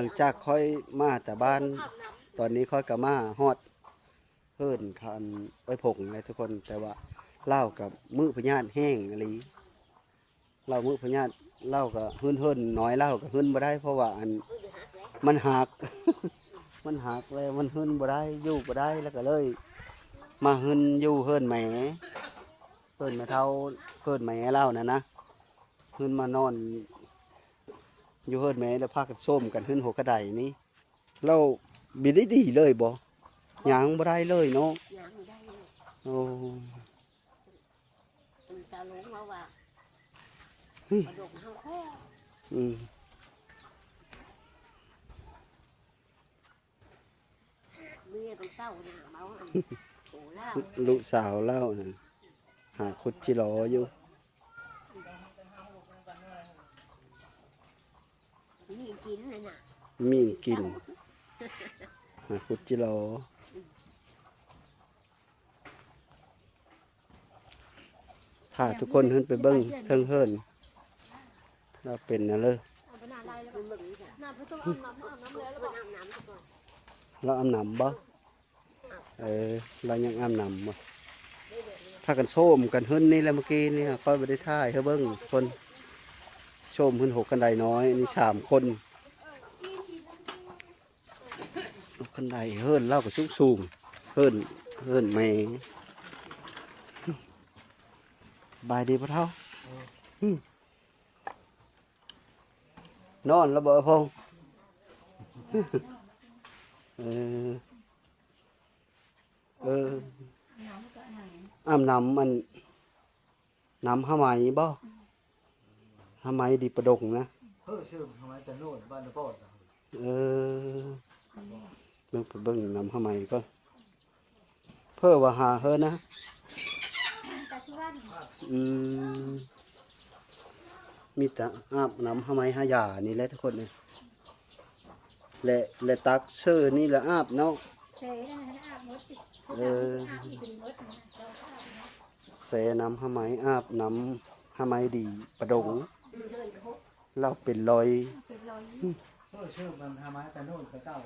ຫຼັງຈາກຂ້ອຍມາແຕ່ບ້ານ ຕອນນີ້ຂ້ອຍກໍມາຮອດເຮືອນຂອງເອື້ອຍພົງແລ້ວທຸກຄົນ ແຕ່ວ່າລາວກໍມືພະຍາດແຮງອີ່ຫຼີ ລາວມືພະຍາດ ລາວກໍຮືນ ເຮືອນນ້ອຍລາວກໍຮືນບໍ່ໄດ້ ເພາະວ່າອັນ ມັນຫັກ ມັນຫັກແລ້ວມັນຮືນບໍ່ໄດ້ ຢູ່ບໍ່ໄດ້ ແລ້ວກໍເລີຍມາຮືນຢູ່ເຮືອນແມ່ ເຮືອນແມ່ເຖົ້າ ເຮືອນແມ່ລາວນັ້ນນະ ຄືນມານອນຢູ່ເຮືອນແມ່ ແລ້ວພາກັນໂຊມກັນຂຶ້ນຫົວກະໄດນີ້ ແລ້ວບໍ່ໄດ້ດີເລີຍບໍ່? ຍ່າງບໍ່ໄດ້ເລີຍເນາະ ຍ່າງບໍ່ໄດ້ເລີຍ ໂອ້ ເພິ່ນຕາຫຼົງມາວ່າ ອືມ ປະດົກເຮົາຂໍ ອືມ ເມຍເພິ່ນເຕົ້ານະ ເອົາອັນໂອລາວ ລູກສາວລາວນັ້ນ ຫາຂຸດຈິລໍຢູ່ ມີກິນນັ້ນນະ ມີກິນ ຫາຂຸດຈິລໍ. ພາທຸກຄົນຂຶ້ນໄປເບິ່ງເທິງເຮືອນ ວ່າເປັນແນວເລີ ລາວອາບນ້ຳບໍ່? ເອີ ລາວຍັງອາບນ້ຳບໍ່? ພາກັນໂຊມກັນເຮືອນນີ້ແຫຼະ ເມື່ອກີ້ນີ້ຂ້ອຍບໍ່ໄດ້ຖ່າຍໃຫ້ເບິ່ງ ຄົນໂຊມເຮືອນຫົກຄັນໄດນ້ອຍ ມີສາມຄົນ. ຄັນໄດເຮືອນລາວກໍສູງໆ ເຮືອນ ເຮືອນແມ່. ສະບາຍດີພໍ່ເຖົ້າ? ອືມ ນອນແລ້ວບໍ່ ອາພົງ? ເອີ ເອີ ອາບນ້ຳ ອັນ ນ້ຳຫາໄມ້ບໍ່? ຫາໄມ້ດີປະດົງນະ ເອີ ຊື່ຫາໄມ້ຕະໂນດ ບ້ານຕະປອດ ເອີ ເບິ່ງ ໄປເບິ່ງນ້ຳຫາໄມ້ກ່ອນ ເພີວ່າຫາເຮີນະ ຕາສຸວັນ ອືມ ມີແຕ່ອາບນ້ຳຫາໄມ້ຫາຢານີ້ແຫຼະທຸກຄົນເອີຍ ແລະ ແລະຕັກເຊີນີ້ລະອາບເນາະ ເຊີນັ້ນອາບໝົດ ເອີ ອາບອີກໝົດນະ ເຈົ້າອາບເນາະ. ແຊ່ນ້ຳຫາໄມ້ ອາບນ້ຳຫາໄມ້ດີປະດົງ ລາວເປັນລອຍ ເປັນລອຍ ເອີ ເຊີມັນຫາໄມ້ຕາໂນນແຕ່ເກົ່າ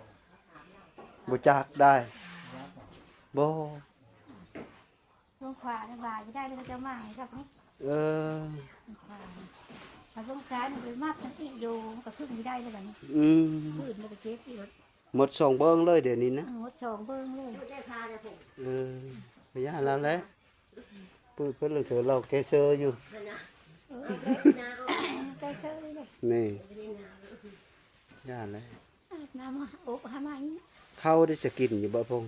ບໍ່ຈັກໄດ້ ບໍ່ ເບື້ອງຂວານະ ວ່າຢູ່ໄດ້ ແລ້ວເຈົ້າມາໃຫ້ກັບນີ້ ເອີ ເບື້ອງຂວາ ເບື້ອງຊ້າຍມັນໄປມັດມັນອີກຢູ່ ມັນກໍຂຶ້ນບໍ່ໄດ້ແລ້ວບັດນີ້ ອືມ ພື້ນມັນກໍເຈັບອີກ ໝົດສອງເບື້ອງເລີຍດຽວນີ້ນະ ໝົດສອງເບື້ອງເລີຍ ເອີ ບໍ່ຢ້ານລາວແຫຼະ ປຶ້ດເພິ່ນເຖິງລາວແກ້ເຊີຢູ່ ເອີ ແກ້ເຊີຢູ່ ນີ້ ຢ້ານແຫຼະ ອາບນ້ຳອົບຫາໄມ້ ເຂົ້າໄດ້ສະກິນຢູ່ບໍ່ພົງ?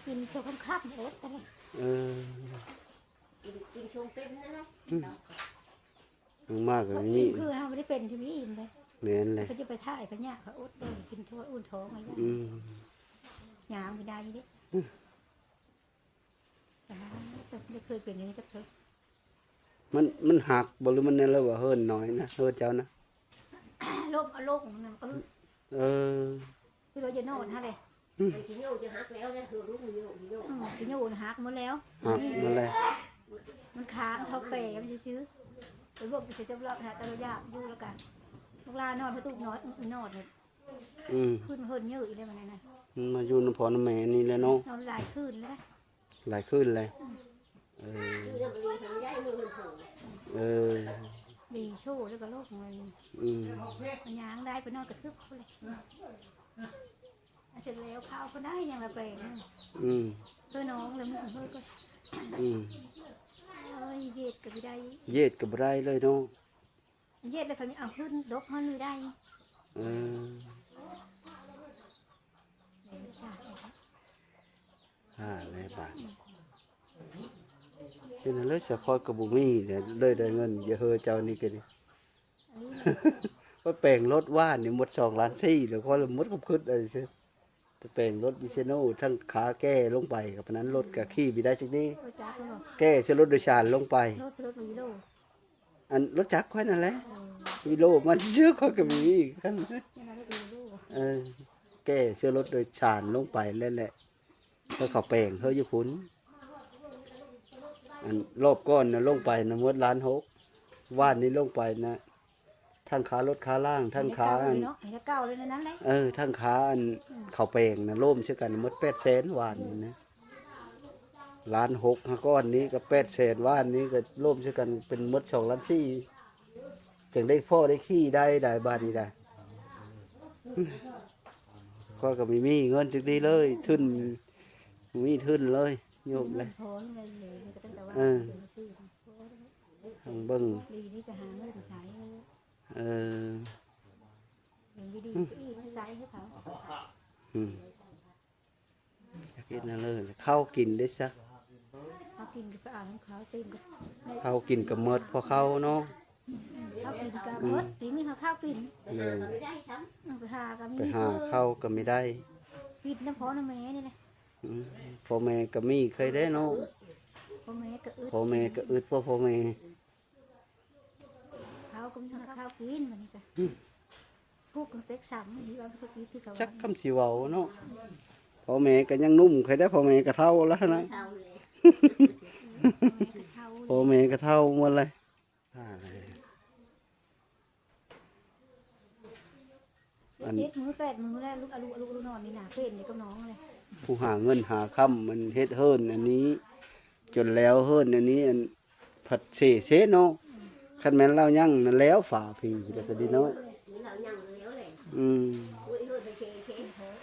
ກິນຊົ່ວຄ່ຳໆ ອົບກໍໄດ້ ເອີ ກິນ ກິນຊ່ວງເປັນນັ້ນແຫຼະ ອືມ ມາກໍມີ ກິນຄືເຮົາບໍ່ໄດ້ເປັນທີ່ມີອີ່ມເດ້ ແມ່ນແຫຼະ ກໍຈະໄປຖ່າຍພະຍາດ ເຂົາອົດໄດ້ ກິນທົ່ວອຸ່ນທ້ອງ ອືມ ຍ່າງບໍ່ໄດ້ເດ້ ອືມ ບໍ່ເຄີຍເປັນຫຍັງຈັກເທື່ອ ມັນ ມັນຫັກບໍ່ ຫຼືມັນແນວໃດວ່າເຮືອນນ້ອຍນະ ເຮືອນເຈົ້ານະ ລົມເອົາລົງນະ ເອີ ຄືວ່າຈະນອນຫັ້ນແຫຼະ ອືມ ມັນຊິໂຍກຈະຫັກແລ້ວນະ ຄືລຸງໂຍກ ໂຍກ ອືມ ຊິໂຍກຫັກໝົດແລ້ວ ຫັກໝົດແລ້ວ ມັນຄ້າງເທົ່າແປມັນຊື່ໆ ໄປເບິ່ງໄປເຈົ້າລາວຫາແຕ່ລາວຢາກຢູ່ ແລ້ວກະລູກຫຼານນອນ ປະຕູນອນ ນອນ ອືມ ຂຶ້ນເຮືອນເຍີະອີກແລ້ວບັດນີ້ນະ ມັນມາຢູ່ນຳພໍ່ນຳແມ່ນີ້ແຫຼະເນາະ ນອນຫຼາຍຄືນແລ້ວນະ ຫຼາຍຄືນແລ້ວ ອືມ ເອີ ເອີ ດີໂຊແລ້ວກໍໂລກມັນ ອືມ ມັນຍ່າງໄດ້ ໄປນອນກະທຶກພຸ້ນແຫຼະ ເສັດແລ້ວ ຂ້າວກໍໄດ້ຢ່າງລະແປງ ອືມ ເພື່ອນ້ອງແລ້ວ ມື້ເຮີກໍ ອືມ ໂອ້ຍ ເຮັດກໍບໍ່ໄດ້ ເຮັດກໍບໍ່ໄດ້ເລີຍເນາະ ເຮັດແລ້ວກໍເອົາຂຶ້ນ ດົກເຮົານີ້ໄດ້ ເອີ ຫາແລ້ວບາດ ເປັນອັນເລີຍ ສະຄອຍກໍບໍ່ມີ ເລີຍໄດ້ເງິນເຍາະເຮີເຈົ້ານີ້ກໍດີ ວ່າແປງລົດວານນີ້ໝົດສອງລ້ານສີ່ ແລ້ວກໍໝົດຄວາມຄິດເລີຍ ໄປແປງລົດມີເຊໂນ ທັງຂາແກ່ລົງໄປ ກໍປານນັ້ນ ລົດກໍຂີ່ບໍ່ໄດ້ຈັກດີ ລົດຈັກເນາະ ແກ່ໃສ່ລົດໂດຍສານລົງໄປ ລົດ ລົດມີໂລ ອັນລົດຈັກຂ້ອຍນັ້ນແຫຼະ ເອີ ມີໂລມັນຊື່ ຂ້ອຍກໍມີອີກ ຍັງໄດ້ມີໂລ ເອີ ແກ່ໃສ່ລົດໂດຍສານລົງໄປແລ້ວແຫຼະ ເພື່ອເຂົາແປງເຮີຢູ່ພຸ້ນ ອັນລອບກ່ອນນະ ລົງໄປນະໝົດລ້ານຫົກ ວານນີ້ລົງໄປນະ ໄຖ ທັງຄ່າລົດຄ່າລາງ ທັງຄ່າອັນ ເນາະ ໃຫ້ແຕ່ເກົ່າເລີຍນັ້ນແຫຼະ ເອີ ທັງຄ່າອັນ ອືມ ເຂົ້າແປງນະ ລວມໃສ່ກັນໝົດແປດແສນວານນີ້ນະ ລ້ານຫົກ ຫາກ້ອນນີ້ກໍແປດແສນ ວານນີ້ກໍລວມໃສ່ກັນເປັນໝົດສອງລ້ານສີ່ ຈັ່ງໄດ້ພໍໄດ້ຂີ່ໄດ້ ໄດ້ບາດນີ້ໄດ້ ຂ້ອຍກໍບໍ່ມີເງິນຈັກດີເລີຍ ທຶນ ບໍ່ມີທຶນເລີຍ ໂຍມເລີຍ ເອີ ເບິ່ງ ເອີ ເບິ່ງດີໆ ອີກໃຊ້ໃຫ້ເຂົາ ອືມ ຢາກເຮັດແນວເລີຍ ເຂົ້າກິນໄດ້ຊະ ເຂົ້າກິນກໍໄປເອົານຳເຂົາ ຕື່ມກໍ ເຂົ້າກິນກໍໝົດ ພໍເຂົ້າເນາະ ເຂົ້າກິນກໍໝົດ ອືມ ຕີມີເຂົ້າກິນ ໂດຍ ອືມ ໄປຫາກໍມີ ໄປຫາເຂົ້າກໍບໍ່ໄດ້ ກິນນຳພໍ່ນຳແມ່ນີ້ແຫຼະ ອືມ ພໍ່ແມ່ກໍມີໃຄແດ່ເນາະ ພໍ່ແມ່ກໍອຶດ ພໍ່ແມ່ກໍອຶດ ພໍ່ ພໍ່ແມ່ ເຂົາກໍມີເຂົ້າກິນ ບັດນີ້ກໍ ອືມ ຜູ້ກໍເຕັກຊ້ຳ ທີ່ວ່າເຂົາກິນຄືເຂົາ ຈັກຄຳຊິເວົ້າເນາະ ພໍ່ແມ່ກໍຍັງໜຸ່ມໃຄແດ່ ພໍ່ແມ່ກໍເຖົ້າແລ້ວຫັ້ນນະ ພໍ່ແມ່ກໍເຖົ້າ ພໍ່ແມ່ກໍເຖົ້າໝົດແລ້ວ ອັນ ເຈັດມື້ແປດມື້ແລ້ວ ລູກອະລຸອະລຸນອນນີ້ນະ ເປັນນີ້ກັບນ້ອງແຫຼະ ຜູ້ຫາເງິນຫາຄຳ ມັນເຮັດເຮືອນອັນນີ້ ຈົນແລ້ວເຮືອນອັນນີ້ ອັນ ພັດເສເສເນາະ ຄັນແມ່ນລາວຍັງນັ້ນແລ້ວຝາຜີແລ້ວກໍດີເນາະ ອືມ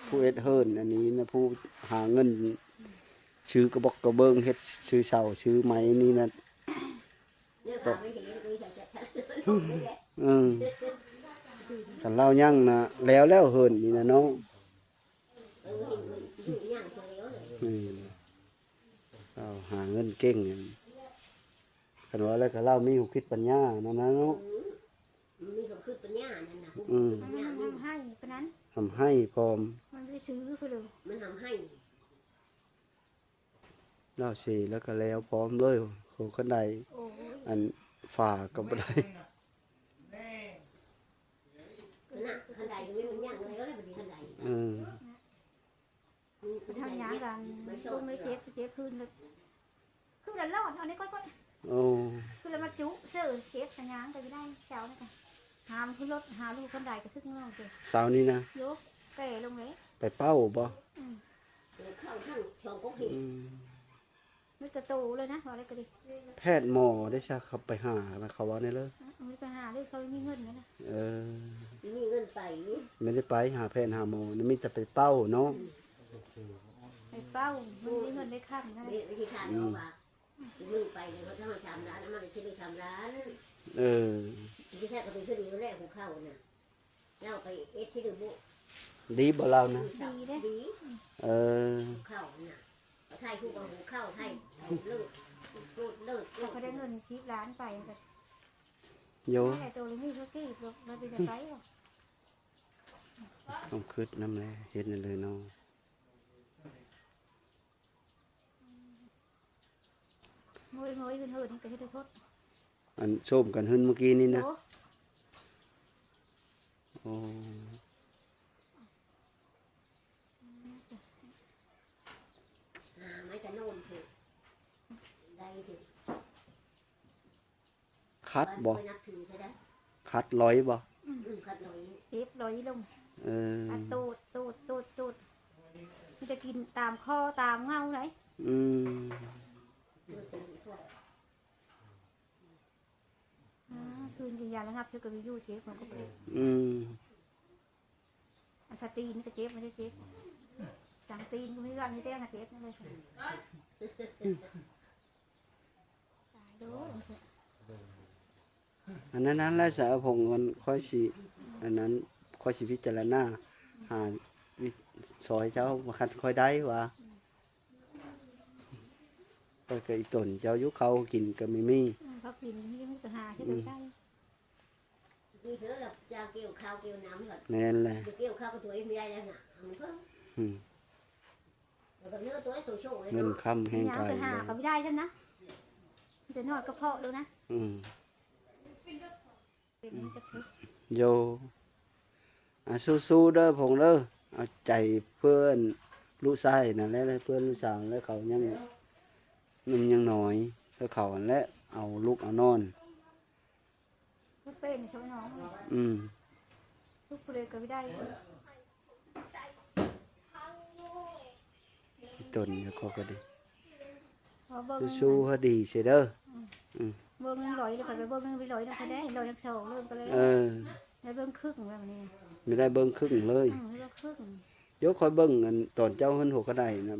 ຜູ້ເຮັດເຮືອນອັນນີ້ນະ ຜູ້ຫາເງິນຊື້ກະບອກກະເບີງ ເຮັດຊື້ເສົາຊື້ໄມ້ນີ້ນະ ອືມ ຄັນລາວຍັງນະ ແລ້ວແລ້ວເຮືອນນີ້ນະເນາະ ອືມ ລາວຫາເງິນເກັ່ງ ຄັນວ່າແລ້ວກໍລາວມີຫົວຄິດປັນຍານັ້ນນະເນາະ ມີຫົວຄິດປັນຍານັ້ນນະ ອືມ ມັນ ມັນ ມັນໃຫ້ປານນັ້ນ ຮ່ຳໃຫ້ພ້ອມ ມັນບໍ່ໄດ້ຊື້ຄືເດີ ມັນຮ່ຳໃຫ້ ລາວເສແລ້ວກໍແລ້ວພ້ອມເລີຍ ໂຄ ຄັນໄດ ໂອ້ຍ ອັນຝາກໍບໍ່ໄດ້ ຄັນໄດກໍມີມັນຍັງແລ້ວແຫຼະ ບັດນີ້ຄັນໄດ ເອີ ເຮົາຍ່າງກັນ ລົງໄປເຈັບ ເຈັບຄືນ ຄືລະລອດເອົາໃນກ້ອຍໆ ໂອ້ ຄືລະມາຈຸເສີເຈັບ ກະຍ່າງກໍຢູ່ໄດ້ ເຈົ້ານີ້ກະຫາມຄືລົດ ຫາລູກຄັນໄດກໍຖືກເງິນເຈົ້າ ເຊົ້ານີ້ນະ ໂຍ ແກ່ລົງເລີຍ ໄປເປົ້າບໍ່? ອືມ ເຂົ້າທັງສອງກົກຫີບ ອືມ ມັນກະໂຕເລີຍນະ ວ່າໄດ້ກໍດີ ແພດໝໍໄດ້ຊະ ເຂົາໄປຫາ ເຂົາເວົ້າແນ່ເລີຍ ອືມ ໄປຫາເລີຍ ເຂົາມີເງິນນະ ເອີ ມີເງິນໄປຢູ່ ບໍ່ໄດ້ໄປຫາແພດຫາໝໍນະ ມີແຕ່ໄປເປົ້າເນາະ ອືມ ໄປເປົ້າ ມັນມີເງິນໄດ້ຄຳນະ ອືມ ອືມ ໄປເລີຍ ເຂົາຈະໃຫ້ສາມລ້ານ ມັນຊິໄດ້ສາມລ້ານ ເອີ ທີ່ແທ້ກໍໄປຂຶ້ນຢູ່ແລ້ວ ຫົວເຂົ້ານະ ລາວໄປເອັດທີ່ເດີບຸ ດີບໍ່ລາວນະ? ດີເດ້ ດີ ເອີ ເຂົ້ານະ ໄທຜູ້ບໍ່ຮູ້ເຂົ້າ ໄທເລີກ ເລີກ ເຂົາໄດ້ເງິນສິບລ້ານໄປກໍ ໂຍ ໂຕນີ້ຄືກີບ ມັນເປັນໄປ ຕ້ອງຄິດນຳແຫຼະ ເຮັດແນວໃດເນາະ? ໂອ້ຍ ໂອ້ຍ ເຮີນໆ ນີ້ກໍເຮັດໄດ້ໂທດ ອັນໂຊມກັນເຮືອນມື້ກີ້ນີ້ນະ ໂອ້ ໂອ້ ຫາໄມ້ຈະໂນ້ນຖືກ ໄດ້ຖືກ ຂັດບໍ່? ຂ້ອຍນັບຖືໃສ່ໄດ້ ຂັດລອຍບໍ່? ອືມ ຂັດລອຍ ເຈັບລອຍລົງ ເອີ ອັດໂຕດ ໂຕດ ໂຕດ ໂຕດ ມັນຈະກິນຕາມຄໍຕາມເຫງົ້າໄດ໋ ອືມ ອືມ ຄືນກິນຢາລະງັບ ເຈົ້າກໍມີຢູ່ເຈັບ ມັນກໍເປັນ ອືມ ອັນຂາຕີນກໍເຈັບ ມັນຈະເຈັບ ສັງຕີນກໍມີ ອັນນີ້ແຕ່ຂາເຈັບນັ້ນເລີຍ ຕາຍໂດ ອັນນັ້ນ ນັ້ນແຫຼະສາວຜົງ ອັນຂ້ອຍຊິ ອັນນັ້ນ ຂ້ອຍຊິພິຈາລະນາຫາວິ ຊ່ອຍເຈົ້າ ວ່າຄັນຂ້ອຍໄດ້ວ່າ ຂ້ອຍກໍອີ່ຕົນເຈົ້າຢູ່ ເຂົ້າກິນກໍບໍ່ມີ ອືມ ເຂົ້າກິນກໍມີ ມີແຕ່ຫາເຮັດ ອືມ ໄດ້ ແມ່ນແຫຼະ ອືມ ເງິນຄຳແຮ່ງກາຍ ເງິນຄຳແຮ່ງກາຍ ຫາກໍບໍ່ໄດ້ຊັ້ນນະ ຈະນອດກະເພາະໂລດນະ ອືມ ເປັນຫຍັງຈັກເທື່ອ ໂຍ ອ່າ ສູ້ໆເດີຜົງເດີ ເອົາໃຈເພື່ອນລູກຊາຍນັ້ນແຫຼະ ເພື່ອນລູກສາວ ແລະເຂົາຍັງໜຸ່ມຍັງນ້ອຍ ເພື່ອເຂົາຫັ້ນແຫຼະ ເອົາລູກເອົານອນ ເປັນຊະນ້ອງ ອືມ ທຸກຜູ້ໃດກໍໄດ້ ຕົນເຂົາກໍດີ ເຮົາເບິ່ງ ສູ້ໆ ເຮົາດີຊິເດີ ອືມ ອືມ ເບິ່ງລອຍແລ້ວກໍໄປເບິ່ງລອຍນຳເພິ່ນແດ່ ລອຍທັງສອງເລີ່ມກັນເລີຍ ເອີ ໄດ້ເບິ່ງຄຶ່ງແລ້ວນີ້ ໄດ້ເບິ່ງຄຶ່ງເລີຍ ອືມ ໄດ້ເບິ່ງຄຶ່ງ ດຽວຂ້ອຍເບິ່ງອັນຕອນເຈົ້າເຮືອນຫົວກະໄດນະ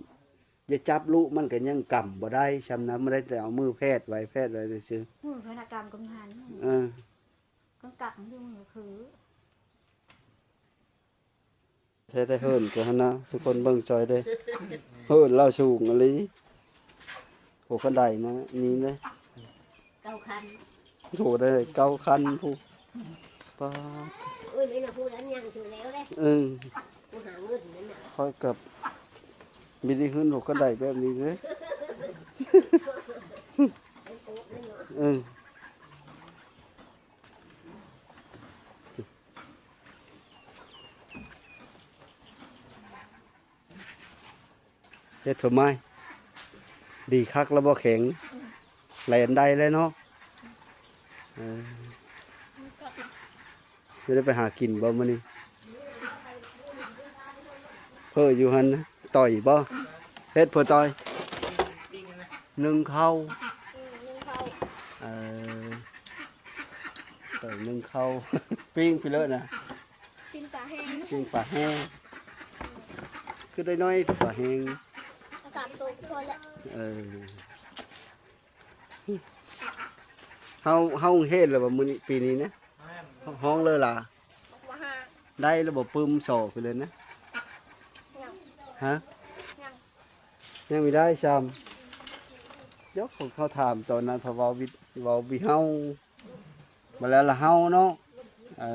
ຢ່າຈັບລຸ ມັນກໍຍັງກຳບໍ່ໄດ້ຊ່ຳນະ ບໍ່ໄດ້ແຕ່ເອົາມືແພດໄວ້ ແພດໄວ້ຊື່ໆ ມືພະນະກຳກໍມີຫັ້ນ ເອີ ກຳກັບຢູ່ມືຄື ແທ້ແຕ່ເຫີນກໍຫັ້ນນະ ທຸກຄົນເບິ່ງຊ່ອຍເດ້ ເຫີນລາວສູງອີ່ຫຼີ ໂອ້ ຄັນໄດນະ ນີ້ເດ້ ເກົ້າຄັນ ໂອ້ ໄດ້ເກົ້າຄັນພຸ້ນ ປາດ ໂອ້ຍ ແມ່ນວ່າຜູ້ນັ້ນຍັງຖືແລ້ວເດ້ ເອີ ຜູ້ຫາເງິນນັ້ນນະ ຂ້ອຍກັບ ມີໄດ້ເຮືອນຫົວກະໄດແບບນີ້ເດ້ ເອີ. ເຮັດເພິ່ນໃໝ່ ດີຄັກແລ້ວບໍ່ແຂງ ແລ່ນໄດ້ແລ້ວເນາະ ເອີ ຊິໄດ້ໄປຫາກິນບໍ່ມື້ນີ້ ເພີ້ຢູ່ຫັ້ນ ຕ່ອຍບໍ່ ເຮັດເພີ້ຕ່ອຍ ໜຶ້ງເຂົ້າ ເອີ ເອີ ໜຶ້ງເຂົ້າ ປີ້ງພີ້ເລີນະ ປີ້ງປາແຫ້ງ ປີ້ງປາແຫ້ງ ຄືໄດ້ໜ້ອຍປາແຫ້ງ ສາມໂຕກໍພໍແລ້ວ ເອີ ເຮົາ ເຮົາເຮັດແລ້ວບໍ່ມື້ນີ້ ປີນີ້ນະ ຮ້ອງເລີລາ ບໍ່ຫາ ໄດ້ແລ້ວບໍ່ປຶ້ມສໍຄືເລີນະ ຍັງ ຮະ ຍັງ ຍັງບໍ່ໄດ້ຊ້ຳ ດຽວເຂົາຖາມຕອນນັ້ນ ເຂົາເວົ້າວິ ເວົ້າວິເຮົາ ມາແລ້ວລະເຮົາເນາະ ເອີ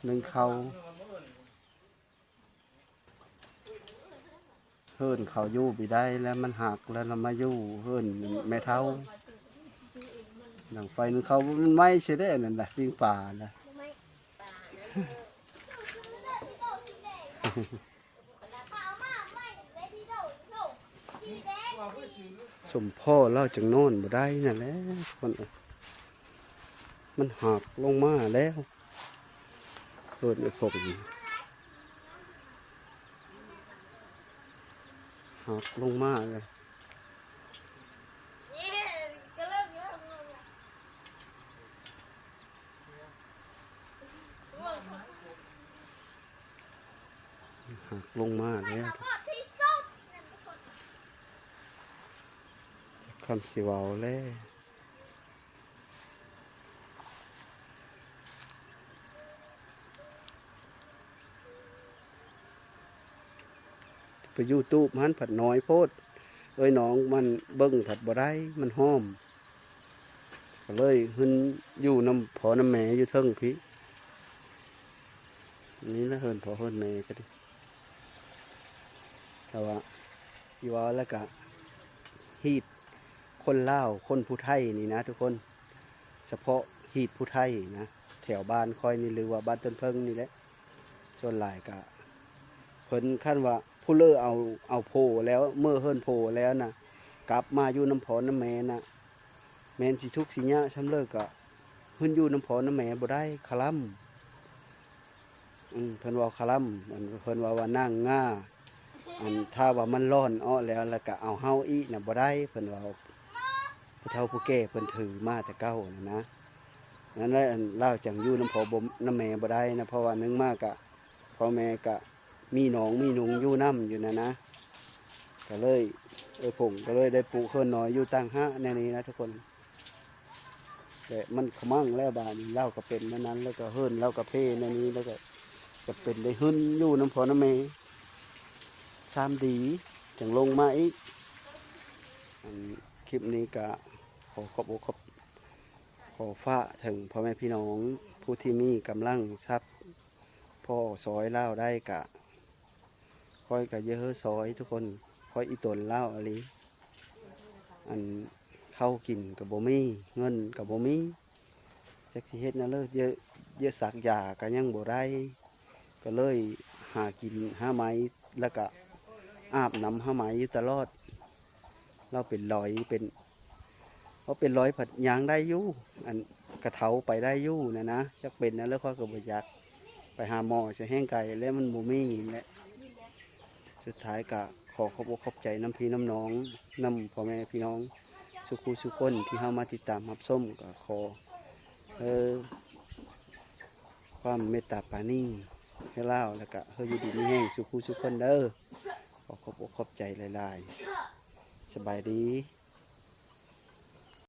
ໜຶ້ງເຂົ້າ ເຮືອນເຂົາຢູ່ບໍ່ໄດ້ແລ້ວ ມັນຫັກແລ້ວ ລະມາຢູ່ເຮືອນແມ່ເຖົ້າ ດັງໄຟໜຶ້ງເຂົ້າ ມັນໄໝ້ເສຍເດ້ ອັນນັ້ນນະ ປີ້ງປານະ. ສົມພໍລາວຈັ່ງນອນບໍ່ໄດ້ນັ້ນແຫຼະ ຄົນເອີຍ ມັນຫັກລົງມາແລ້ວ ເພິ່ນໄອ້ພົກນີ້ ຫັກລົງມາແລ້ວ. ຫັກລົງມາແລ້ວ ຄຳຊິເວົ້າແລ້ວ ໄປຢູທູບຫັ້ນພັດນ້ອຍໂພດ ເອີຍ ນ້ອງມັນເບິ່ງພັດບໍ່ໄດ້ ມັນຫອມ ກໍເລີຍຂຶ້ນຢູ່ນຳພໍ່ນຳແມ່ຢູ່ເທິງພີ້ ນີ້ລະເຮືອນພໍ່ເຮືອນແມ່ກໍດີ ແຕ່ວ່າ ຊິເວົ້າແລ້ວກະ ຮີດຄົນລາວ ຄົນຜູ້ໄທນີ້ນະທຸກຄົນ ສະເພາະຮີດຜູ້ໄທນະ ແຖວບ້ານຂ້ອຍນີ້ ຫຼືວ່າບ້ານຕົ້ນເຜິ້ງນີ້ແຫຼະ ສ່ວນຫຼາຍກະ ເພິ່ນ ຄັນວ່າຜູ້ເລີເອົາ ເອົາໂພແລ້ວ ເມີເຮືອນໂພແລ້ວນະ ກັບມາຢູ່ນຳພໍ່ນຳແມ່ນະ ແມ່ນຊິທຸກຊິຍາກຊ່ຳໃດກໍ ຂຶ້ນຢູ່ນຳພໍ່ນຳແມ່ບໍ່ໄດ້ ຄະລຳ ອືມ ເພິ່ນເວົ້າຄະລຳ ອັນ ເພິ່ນເວົ້າວ່ານາງງ່າ ອັນ ຖ້າວ່າມັນຫຼອນອອກແລ້ວ ແລ້ວກໍເອົາເຮົາອີກນະບໍ່ໄດ້ ເພິ່ນເວົ້າ ຜູ້ເຖົ້າຜູ້ແກ່ເພິ່ນຖືມາແຕ່ເກົ່າຫັ້ນນະ ນັ້ນແຫຼະ ອັນ ລາວຈັ່ງຢູ່ນຳພໍ່ບໍ່ ນຳແມ່ບໍ່ໄດ້ນະ ເພາະວ່າໜຶ່ງມາກະ ພໍ່ແມ່ກະມີນ້ອງມີນຸ່ງຢູ່ນຳຢູ່ນັ້ນນະ ກໍເລີຍ ເອື້ອຍຜົງກໍເລີຍໄດ້ປຸກເຮືອນນ້ອຍຢູ່ຕ່າງຫາກແນວນີ້ນະທຸກຄົນ ແຕ່ມັນຂະມັງແລ້ວບາດນີ້ ລາວກໍເປັນແນວນັ້ນ ແລ້ວກໍເຮືອນລາວກໍເພແນວນີ້ ແລ້ວກໍຈຳເປັນໄດ້ຂຶ້ນຢູ່ນຳພໍ່ນຳແມ່ ຊາມດີຈັ່ງລົງມາອີກ ອັນ ຄລິບນີ້ກໍຂໍຂອບອົກຂອບ ຂໍຝາກເຖິງພໍ່ແມ່ພີ່ນ້ອງຜູ້ທີ່ມີກຳລັງຊັບພໍຊ່ອຍລາວໄດ້ກະ ຂ້ອຍກະຢາກໃຫ້ຊ່ອຍທຸກຄົນ ຂ້ອຍອີ່ຕົນລາວອີ່ຫຼີ ອັນ ເຂົ້າກິນກະບໍ່ມີ ເງິນກະບໍ່ມີ ຈັກຊິເຮັດແນວໃດ ຢາ ຢາສັກຢາກະຍັງບໍ່ໄດ້ ກະເລີຍຫາກິນຫາໄໝ ແລ້ວກະອາບນ້ຳຫາໄໝຢູ່ຕະຫຼອດ ລາວເປັນລອຍ ເປັນ ເຮົາເປັນລອຍພັດຍ່າງໄດ້ຢູ່ ອັນກະເທົາໄປໄດ້ຢູ່ນະນະ ຈັກເປັນຫຍັງແລ້ວ ຂ້ອຍກໍບໍ່ຈັກ ໄປຫາໝໍໃສ່ແຮງໄກ ແລ້ວມັນບໍ່ມີແຫຼະ. ສຸດທ້າຍກໍຂໍຂອບອົກຂອບໃຈນຳພີ່ນຳນ້ອງ ນຳພໍ່ແມ່ພີ່ນ້ອງສູ່ຄູ່ສູ່ຄົນທີ່ເຮົາມາຕິດຕາມຮັບຊົມ ກໍຂໍ ເອີ ຄວາມເມດຕາປານີໃຫ້ລາວ ແລ້ວກະໃຫ້ຢູ່ດີມີແຮງສູ່ຄູ່ສູ່ຄົນເດີ. ຂໍຂອບອົກຂອບໃຈຫຼາຍໆ. ສະບາຍດີ.